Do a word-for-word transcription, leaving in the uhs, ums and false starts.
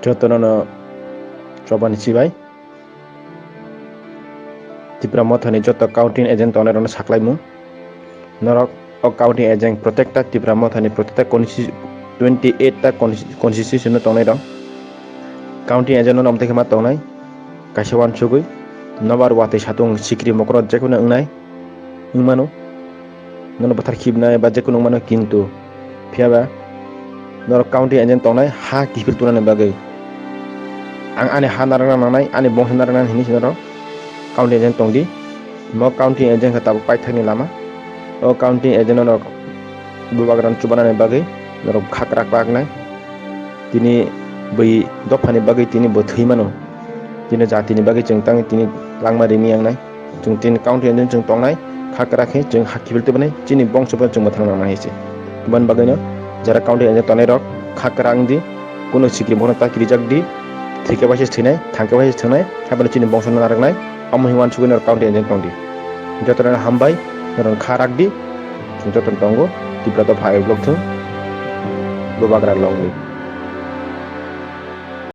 Jotono no chobani chibai. Tipra Mothani joto counting agent tongnai rokno saklaimung. Norok o counting agent protecta Tipra Mothani protecta consti-, twenty eight ta consti-, constitution no tongnai rok. Counting agent no omtwi khe ma tongnai. Kaisa uansugwi nobar watwi satung sikri mokro jekhuno wngnai wngmano. Nono bwthar khibnai ba jekhuno wngmano, kintu phiya ba norok counting agent tongnai ha kiphil tunani bagwi. Ang ani ha narwkna nangnai, ani bongso narwkna hinwi se norok counting agent tongdi. Mo counting agent khe tabuk paithakni lama. O counting agent norok bubagrano chubanani bagwi norok kha kwrak kwrak nai. Tini bui dophani bagwi tini bo thwi mano. Tini jatini bagwi chwng tang tini langma rimi yangnai. Chwng tini counting agent chwng tongnai, kha kwrak khe chwng ha kiphil tubunai, chini bongso bo chwng mwthang nangnai se. Boni bagwino jara counting agent tongnai rok kha kwrak wngdi, kuno sikri bono ta kirijak di, thwikhe bai se thwinai, thangkhe bai se thwngnai, haibano chini bongso no narwknai, omo hinwi uansugwi norok counting agent tongdi. Jotono hambai, norok kha rakdi, chwng jotono tongo, Tipra dopha hai block thung, bubagra longni.